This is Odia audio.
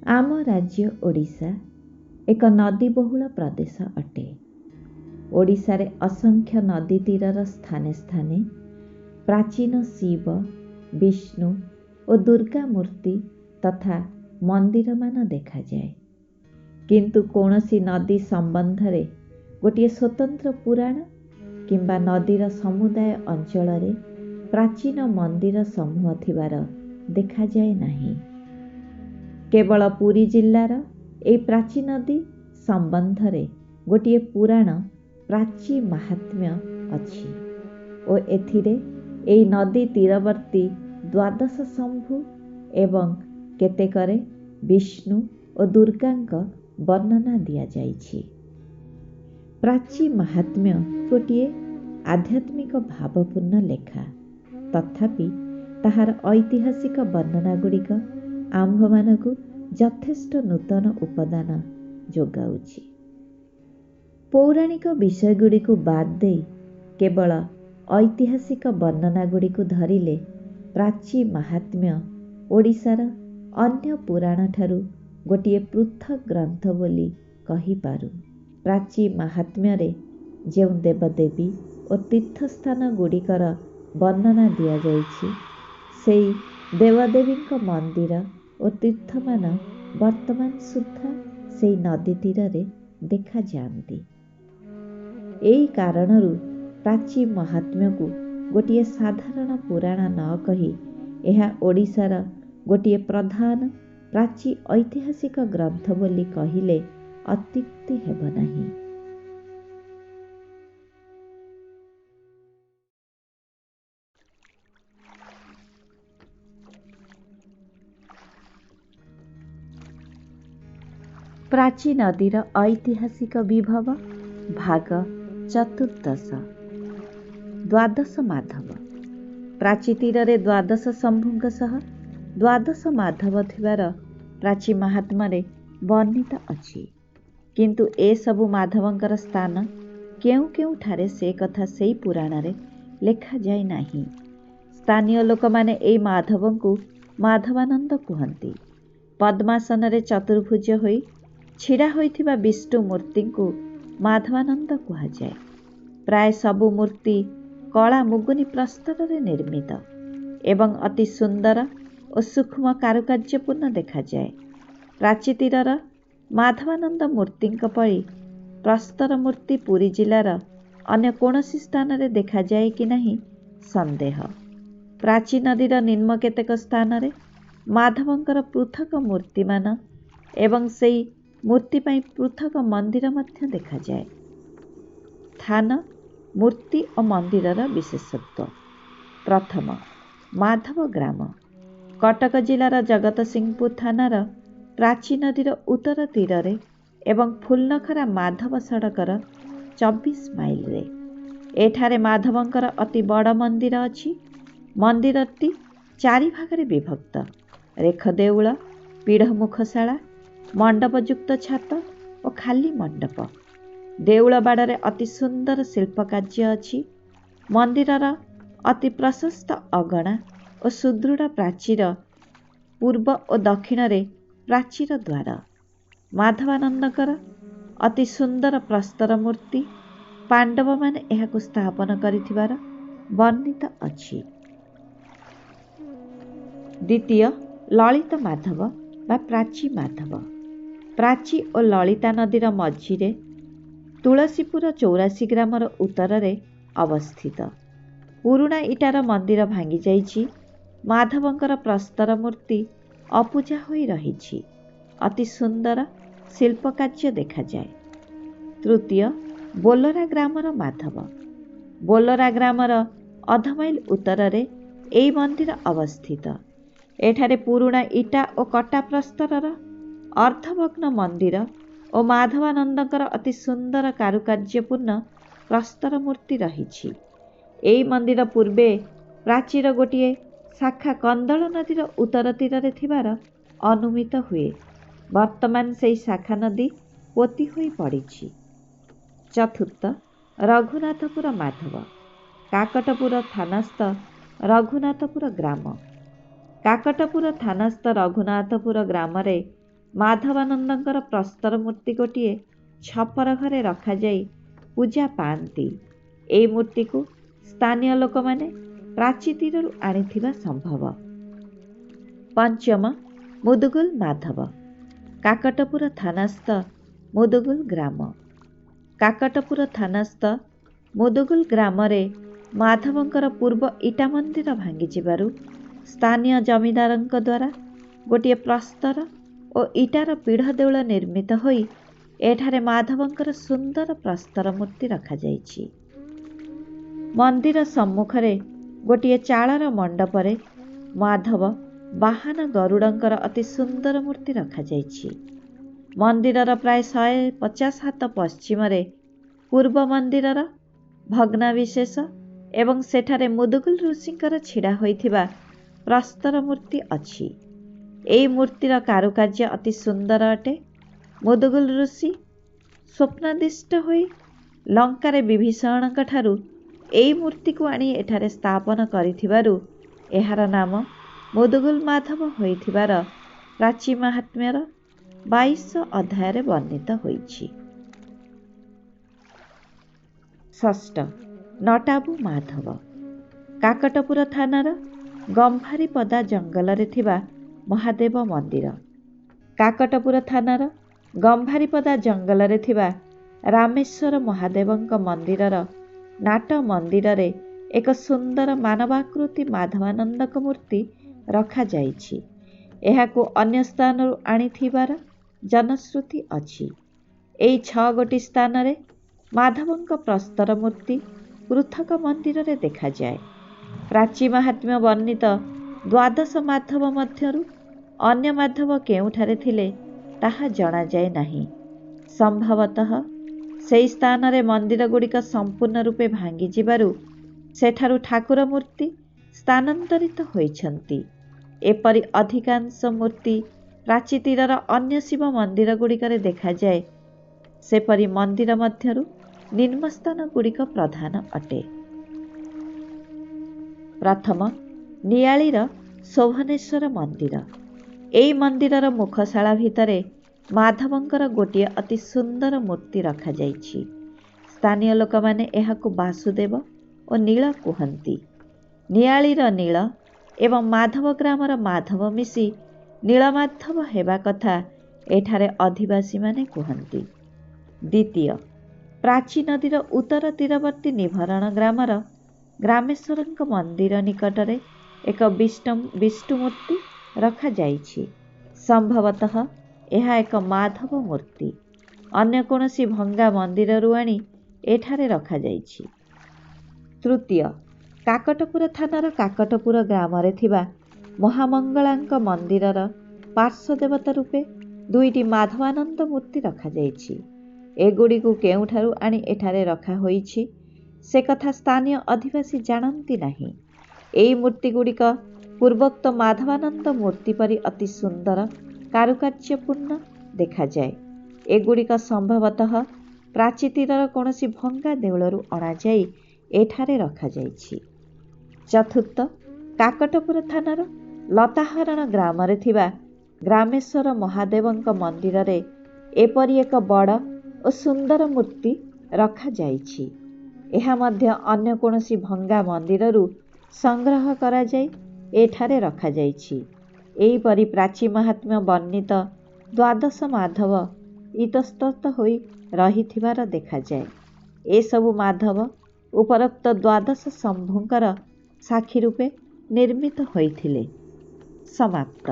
ଆମ ରାଜ୍ୟ ଓଡ଼ିଶା ଏକ ନଦୀବହୁଳ ପ୍ରଦେଶ ଅଟେ। ଓଡ଼ିଶାରେ ଅସଂଖ୍ୟ ନଦୀ ତୀରର ସ୍ଥାନେ ସ୍ଥାନେ ପ୍ରାଚୀନ ଶିବ, ବିଷ୍ଣୁ ଓ ଦୁର୍ଗା ମୂର୍ତ୍ତି ତଥା ମନ୍ଦିରମାନ ଦେଖାଯାଏ। କିନ୍ତୁ କୌଣସି ନଦୀ ସମ୍ବନ୍ଧରେ ଗୋଟିଏ ସ୍ୱତନ୍ତ୍ର ପୁରାଣ କିମ୍ବା ନଦୀର ସମୁଦାୟ ଅଞ୍ଚଳରେ ପ୍ରାଚୀନ ମନ୍ଦିର ସମୂହ ଥିବାର ଦେଖାଯାଏ ନାହିଁ। କେବଳ ପୁରୀ ଜିଲ୍ଲାର ଏହି ପ୍ରାଚୀ ନଦୀ ସମ୍ବନ୍ଧରେ ଗୋଟିଏ ପୁରାଣ ପ୍ରାଚୀ ମାହାତ୍ମ୍ୟ ଅଛି ଓ ଏଥିରେ ଏହି ନଦୀ ତୀରବର୍ତ୍ତୀ ଦ୍ୱାଦଶ ଶମ୍ଭୁ ଏବଂ କେତେକରେ ବିଷ୍ଣୁ ଓ ଦୁର୍ଗାଙ୍କ ବର୍ଣ୍ଣନା ଦିଆଯାଇଛି। ପ୍ରାଚୀ ମାହାତ୍ମ୍ୟ ଗୋଟିଏ ଆଧ୍ୟାତ୍ମିକ ଭାବପୂର୍ଣ୍ଣ ଲେଖା। ତଥାପି ତାହାର ଐତିହାସିକ ବର୍ଣ୍ଣନାଗୁଡ଼ିକ ଆମ୍ଭମାନଙ୍କୁ ଯଥେଷ୍ଟ ନୂତନ ଉପାଦାନ ଯୋଗାଉଛି। ପୌରାଣିକ ବିଷୟଗୁଡ଼ିକୁ ବାଦ୍ ଦେଇ କେବଳ ଐତିହାସିକ ବର୍ଣ୍ଣନାଗୁଡ଼ିକୁ ଧରିଲେ ପ୍ରାଚୀ ମାହାତ୍ମ୍ୟ ଓଡ଼ିଶାର ଅନ୍ୟ ପୁରାଣଠାରୁ ଗୋଟିଏ ପୃଥକ୍ ଗ୍ରନ୍ଥ ବୋଲି କହିପାରୁ। ପ୍ରାଚୀ ମାହାତ୍ମ୍ୟରେ ଯେଉଁ ଦେବଦେବୀ ଓ ତୀର୍ଥସ୍ଥାନଗୁଡ଼ିକର ବର୍ଣ୍ଣନା ଦିଆଯାଇଛି, ସେଇ ଦେବଦେବୀଙ୍କ ମନ୍ଦିର ଓ ତୀର୍ଥମାନ ବର୍ତ୍ତମାନ ସୁଦ୍ଧା ସେଇ ନଦୀ ତୀରରେ ଦେଖାଯାଆନ୍ତି। ଏହି କାରଣରୁ ପ୍ରାଚୀ ମାହାତ୍ମ୍ୟକୁ ଗୋଟିଏ ସାଧାରଣ ପୁରାଣ ନ କହି ଏହା ଓଡ଼ିଶାର ଗୋଟିଏ ପ୍ରଧାନ ପ୍ରାଚୀ ଐତିହାସିକ ଗ୍ରନ୍ଥ ବୋଲି କହିଲେ ଅତ୍ୟୁକ୍ତି ହେବ ନାହିଁ। ପ୍ରାଚୀ ନଦୀର ଐତିହାସିକ ବିଭବ ଭାଗ ଚତୁର୍ଦ୍ଦଶ। ଦ୍ୱାଦଶ ମାଧବ। ପ୍ରାଚୀ ତୀରରେ ଦ୍ୱାଦଶ ଶମ୍ଭୁଙ୍କ ସହ ଦ୍ୱାଦଶ ମାଧବ ଥିବାର ପ୍ରାଚୀ ମାହାତ୍ମ୍ୟରେ ବର୍ଣ୍ଣିତ ଅଛି। କିନ୍ତୁ ଏସବୁ ମାଧବଙ୍କର ସ୍ଥାନ କେଉଁ କେଉଁଠାରେ ସେ କଥା ସେଇ ପୁରାଣରେ ଲେଖାଯାଇ ନାହିଁ। ସ୍ଥାନୀୟ ଲୋକମାନେ ଏଇ ମାଧବଙ୍କୁ ମାଧବାନନ୍ଦ କୁହନ୍ତି। ପଦ୍ମାସନରେ ଚତୁର୍ଭୁଜ ହୋଇ ଛିଡ଼ା ହୋଇଥିବା ବିଷ୍ଣୁ ମୂର୍ତ୍ତିଙ୍କୁ ମାଧବାନନ୍ଦ କୁହାଯାଏ। ପ୍ରାୟ ସବୁ ମୂର୍ତ୍ତି କଳା ମୁଗୁନି ପ୍ରସ୍ତରରେ ନିର୍ମିତ ଏବଂ ଅତି ସୁନ୍ଦର ଓ ସୂକ୍ଷ୍ମ କାରୁକାର୍ଯ୍ୟପୂର୍ଣ୍ଣ ଦେଖାଯାଏ। ପ୍ରାଚୀ ତୀରର ମାଧବାନନ୍ଦ ମୂର୍ତ୍ତିଙ୍କ ପରି ପ୍ରସ୍ତର ମୂର୍ତ୍ତି ପୁରୀ ଜିଲ୍ଲାର ଅନ୍ୟ କୌଣସି ସ୍ଥାନରେ ଦେଖାଯାଏ କି ନାହିଁ ସନ୍ଦେହ। ପ୍ରାଚୀ ନଦୀର ନିମ୍ନ କେତେକ ସ୍ଥାନରେ ମାଧବଙ୍କର ପୃଥକ ମୂର୍ତ୍ତିମାନ ଏବଂ ସେଇ ମୂର୍ତ୍ତି ପାଇଁ ପୃଥକ ମନ୍ଦିର ମଧ୍ୟ ଦେଖାଯାଏ। ସ୍ଥାନ, ମୂର୍ତ୍ତି ଓ ମନ୍ଦିରର ବିଶେଷତ୍ୱ। ପ୍ରଥମ, ମାଧବ ଗ୍ରାମ। କଟକ ଜିଲ୍ଲାର ଜଗତସିଂହପୁର ଥାନାର ପ୍ରାଚୀ ନଦୀର ଉତ୍ତର ତୀରରେ ଏବଂ ଫୁଲନଖରା ମାଧବ ସଡ଼କର 24 ମାଇଲରେ। ଏଠାରେ ମାଧବଙ୍କର ଅତି ବଡ଼ ମନ୍ଦିର ଅଛି। ମନ୍ଦିରଟି ଚାରି ଭାଗରେ ବିଭକ୍ତ। ରେଖଦେଉଳ, ପୀଢ଼ମୁଖଶାଳା, ମଣ୍ଡପଯୁକ୍ତ ଛାତ ଓ ଖାଲି ମଣ୍ଡପ। ଦେଉଳ ବାଡ଼ରେ ଅତି ସୁନ୍ଦର ଶିଳ୍ପକାର୍ଯ୍ୟ ଅଛି। ମନ୍ଦିରର ଅତି ପ୍ରଶସ୍ତ ଅଗଣା ଓ ସୁଦୃଢ଼ ପ୍ରାଚୀର ପୂର୍ବ ଓ ଦକ୍ଷିଣରେ ପ୍ରାଚୀର ଦ୍ୱାର। ମାଧବାନନ୍ଦଙ୍କର ଅତି ସୁନ୍ଦର ପ୍ରସ୍ତର ମୂର୍ତ୍ତି ପାଣ୍ଡବମାନେ ଏହାକୁ ସ୍ଥାପନ କରିଥିବାର ବର୍ଣ୍ଣିତ ଅଛି। ଦ୍ୱିତୀୟ, ଲଳିତ ମାଧବ ବା ପ୍ରାଚୀ ମାଧବ। ପ୍ରାଚୀ ଓ ଲଳିତା ନଦୀର ମଝିରେ ତୁଳସୀପୁର 84 ଗ୍ରାମର ଉତ୍ତରରେ ଅବସ୍ଥିତ। ପୁରୁଣା ଇଟାର ମନ୍ଦିର ଭାଙ୍ଗିଯାଇଛି। ମାଧବଙ୍କର ପ୍ରସ୍ତର ମୂର୍ତ୍ତି ଅପୂଜା ହୋଇ ରହିଛି। ଅତି ସୁନ୍ଦର ଶିଳ୍ପକାର୍ଯ୍ୟ ଦେଖାଯାଏ। ତୃତୀୟ, ବୋଲରା ଗ୍ରାମର ମାଧବ। ବୋଲରା ଗ୍ରାମର ଅଧ ମାଇଲ ଉତ୍ତରରେ ଏହି ମନ୍ଦିର ଅବସ୍ଥିତ। ଏଠାରେ ପୁରୁଣା ଇଟା ଓ କଟା ପ୍ରସ୍ତରର ଅର୍ଦ୍ଧଭଗ୍ନ ମନ୍ଦିର ଓ ମାଧବାନନ୍ଦଙ୍କର ଅତି ସୁନ୍ଦର କାରୁକାର୍ଯ୍ୟପୂର୍ଣ୍ଣ ପ୍ରସ୍ତର ମୂର୍ତ୍ତି ରହିଛି। ଏହି ମନ୍ଦିର ପୂର୍ବେ ପ୍ରାଚୀର ଗୋଟିଏ ଶାଖା କନ୍ଦଳ ନଦୀର ଉତ୍ତର ତୀରରେ ଥିବାର ଅନୁମିତ ହୁଏ। ବର୍ତ୍ତମାନ ସେହି ଶାଖା ନଦୀ ପୋତି ହୋଇ ପଡ଼ିଛି। ଚତୁର୍ଥ, ରଘୁନାଥପୁର ମାଧବ। କାକଟପୁର ଥାନାସ୍ଥ ରଘୁନାଥପୁର ଗ୍ରାମ। କାକଟପୁର ଥାନାସ୍ଥ ରଘୁନାଥପୁର ଗ୍ରାମରେ ମାଧବାନନ୍ଦଙ୍କର ପ୍ରସ୍ତର ମୂର୍ତ୍ତି ଗୋଟିଏ ଛପର ଘରେ ରଖାଯାଇ ପୂଜା ପାଆନ୍ତି। ଏହି ମୂର୍ତ୍ତିକୁ ସ୍ଥାନୀୟ ଲୋକମାନେ ପ୍ରାଚୀ ତୀରରୁ ଆଣିଥିବା ସମ୍ଭବ। ପଞ୍ଚମ, ମୁଦୁଗୁଲ ମାଧବ, କାକଟପୁର ଥାନାସ୍ଥ ମୁଦୁଗୁଲ ଗ୍ରାମ। କାକଟପୁର ଥାନାସ୍ଥ ମୁଦୁଗୁଲ ଗ୍ରାମରେ ମାଧବଙ୍କର ପୂର୍ବ ଇଟା ମନ୍ଦିର ଭାଙ୍ଗିଯିବାରୁ ସ୍ଥାନୀୟ ଜମିଦାରଙ୍କ ଦ୍ୱାରା ଗୋଟିଏ ପ୍ରସ୍ତର ଓ ଇଟାର ପୀଢ଼ ଦେଉଳ ନିର୍ମିତ ହୋଇ ଏଠାରେ ମାଧବଙ୍କର ସୁନ୍ଦର ପ୍ରସ୍ତର ମୂର୍ତ୍ତି ରଖାଯାଇଛି। ମନ୍ଦିର ସମ୍ମୁଖରେ ଗୋଟିଏ ଚାଳର ମଣ୍ଡପରେ ମାଧବ ବାହାନ ଗରୁଡ଼ଙ୍କର ଅତି ସୁନ୍ଦର ମୂର୍ତ୍ତି ରଖାଯାଇଛି। ମନ୍ଦିରର ପ୍ରାୟ 150 ହାତ ପଶ୍ଚିମରେ ପୂର୍ବ ମନ୍ଦିରର ଭଗ୍ନାବିଶେଷ ଏବଂ ସେଠାରେ ମୁଦୁଗୁଲ ଋଷିଙ୍କର ଛିଡ଼ା ହୋଇଥିବା ପ୍ରସ୍ତର ମୂର୍ତ୍ତି ଅଛି। ଏହି ମୂର୍ତ୍ତିର କାରୁକାର୍ଯ୍ୟ ଅତି ସୁନ୍ଦର ଅଟେ। ମୁଦୁଗୁଲ ଋଷି ସ୍ୱପ୍ନାଦିଷ୍ଟ ହୋଇ ଲଙ୍କାରେ ବିଭୀଷଣଙ୍କ ଠାରୁ ଏହି ମୂର୍ତ୍ତିକୁ ଆଣି ଏଠାରେ ସ୍ଥାପନ କରିଥିବାରୁ ଏହାର ନାମ ମୁଦୁଗୁଲ ମାଧବ ହୋଇଥିବାର ପ୍ରାଚୀ ମାହାତ୍ମ୍ୟର 22 ଅଧ୍ୟାୟରେ ବର୍ଣ୍ଣିତ ହୋଇଛି। ଷଷ୍ଠ, ନଟାବୁ ମାଧବ, କାକଟପୁର ଥାନାର ଗମ୍ଭାରୀପଦା ଜଙ୍ଗଲରେ ଥିବା ମହାଦେବ ମନ୍ଦିର। କାକଟପୁର ଥାନାର ଗମ୍ଭାରୀପଦା ଜଙ୍ଗଲରେ ଥିବା ରାମେଶ୍ୱର ମହାଦେବଙ୍କ ମନ୍ଦିରର ନାଟ ମନ୍ଦିରରେ ଏକ ସୁନ୍ଦର ମାନବାକୃତି ମାଧବାନନ୍ଦଙ୍କ ମୂର୍ତ୍ତି ରଖାଯାଇଛି। ଏହାକୁ ଅନ୍ୟ ସ୍ଥାନରୁ ଆଣିଥିବାର ଜନଶ୍ରୁତି ଅଛି। ଏହି 6 ଗୋଟି ସ୍ଥାନରେ ମାଧବଙ୍କ ପ୍ରସ୍ତର ମୂର୍ତ୍ତି ପୃଥକ ମନ୍ଦିରରେ ଦେଖାଯାଏ। ପ୍ରାଚୀ ମାହାତ୍ମ୍ୟ ବର୍ଣ୍ଣିତ ଦ୍ୱାଦଶ ମାଧବ ମଧ୍ୟରୁ ଅନ୍ୟ ମାଧବ କେଉଁଠାରେ ଥିଲେ ତାହା ଜଣାଯାଏ ନାହିଁ। ସମ୍ଭବତଃ ସେହି ସ୍ଥାନରେ ମନ୍ଦିରଗୁଡ଼ିକ ସମ୍ପୂର୍ଣ୍ଣ ରୂପେ ଭାଙ୍ଗିଯିବାରୁ ସେଠାରୁ ଠାକୁର ମୂର୍ତ୍ତି ସ୍ଥାନାନ୍ତରିତ ହୋଇଛନ୍ତି। ଏପରି ଅଧିକାଂଶ ମୂର୍ତ୍ତି ପ୍ରାଚୀ ତୀରର ଅନ୍ୟ ଶିବ ମନ୍ଦିରଗୁଡ଼ିକରେ ଦେଖାଯାଏ। ସେପରି ମନ୍ଦିର ମଧ୍ୟରୁ ନିମ୍ନ ସ୍ଥାନଗୁଡ଼ିକ ପ୍ରଧାନ ଅଟେ। ପ୍ରଥମ, ନିଆଳିର ଶୋଭନେଶ୍ୱର ମନ୍ଦିର। ଏହି ମନ୍ଦିରର ମୁଖଶାଳା ଭିତରେ ମାଧବଙ୍କର ଗୋଟିଏ ଅତି ସୁନ୍ଦର ମୂର୍ତ୍ତି ରଖାଯାଇଛି। ସ୍ଥାନୀୟ ଲୋକମାନେ ଏହାକୁ ବାସୁଦେବ ଓ ନୀଳ କୁହନ୍ତି। ନିଆଳିର ନୀଳ ଏବଂ ମାଧବ ଗ୍ରାମର ମାଧବ ମିଶି ନୀଳମାଧବ ହେବା କଥା ଏଠାରେ ଅଧିବାସୀମାନେ କୁହନ୍ତି। ଦ୍ୱିତୀୟ, ପ୍ରାଚୀ ନଦୀର ଉତ୍ତର ତୀରବର୍ତ୍ତୀ ନିଭରଣ ଗ୍ରାମର ଗ୍ରାମେଶ୍ୱରଙ୍କ ମନ୍ଦିର ନିକଟରେ ଏକ ବିଷ୍ଣୁ ମୂର୍ତ୍ତି ରଖାଯାଇଛି। ସମ୍ଭବତଃ ଏହା ଏକ ମାଧବ ମୂର୍ତ୍ତି। ଅନ୍ୟ କୌଣସି ଭଙ୍ଗା ମନ୍ଦିରରୁ ଆଣି ଏଠାରେ ରଖାଯାଇଛି। ତୃତୀୟ, କାକଟପୁର ଥାନାର କାକଟପୁର ଗ୍ରାମରେ ଥିବା ମହାମଙ୍ଗଳାଙ୍କ ମନ୍ଦିରର ପାର୍ଶ୍ୱଦେବତା ରୂପେ 2ଟି ମାଧବାନନ୍ଦ ମୂର୍ତ୍ତି ରଖାଯାଇଛି। ଏଗୁଡ଼ିକୁ କେଉଁଠାରୁ ଆଣି ଏଠାରେ ରଖାହୋଇଛି ସେ କଥା ସ୍ଥାନୀୟ ଅଧିବାସୀ ଜାଣନ୍ତି ନାହିଁ। ଏହି ମୂର୍ତ୍ତିଗୁଡ଼ିକ ପୂର୍ବୋକ୍ତ ମାଧବାନନ୍ଦ ମୂର୍ତ୍ତି ପରି ଅତି ସୁନ୍ଦର କାରୁକାର୍ଯ୍ୟପୂର୍ଣ୍ଣ ଦେଖାଯାଏ। ଏଗୁଡ଼ିକ ସମ୍ଭବତଃ ପ୍ରାଚୀ ତୀରର କୌଣସି ଭଙ୍ଗା ଦେଉଳରୁ ଅଣାଯାଇ ଏଠାରେ ରଖାଯାଇଛି। ଚତୁର୍ଥ, କାକଟପୁର ଥାନାର ଲତାହରଣ ଗ୍ରାମରେ ଥିବା ଗ୍ରାମେଶ୍ୱର ମହାଦେବଙ୍କ ମନ୍ଦିରରେ ଏପରି ଏକ ବଡ଼ ଓ ସୁନ୍ଦର ମୂର୍ତ୍ତି ରଖାଯାଇଛି। ଏହା ମଧ୍ୟ ଅନ୍ୟ କୌଣସି ଭଙ୍ଗା ମନ୍ଦିରରୁ ସଂଗ୍ରହ କରାଯାଇ ଏଠାରେ ରଖାଯାଇଛି। ଏହିପରି ପ୍ରାଚୀ ମାହାତ୍ମ୍ୟ ବର୍ଣ୍ଣିତ ଦ୍ୱାଦଶ ମାଧବ ଇତସ୍ତତ ହୋଇ ରହିଥିବାର ଦେଖାଯାଏ। ଏସବୁ ମାଧବ ଉପରୋକ୍ତ ଦ୍ୱାଦଶ ଶମ୍ଭୁଙ୍କର ସାକ୍ଷୀ ରୂପେ ନିର୍ମିତ ହୋଇଥିଲେ। ସମାପ୍ତ।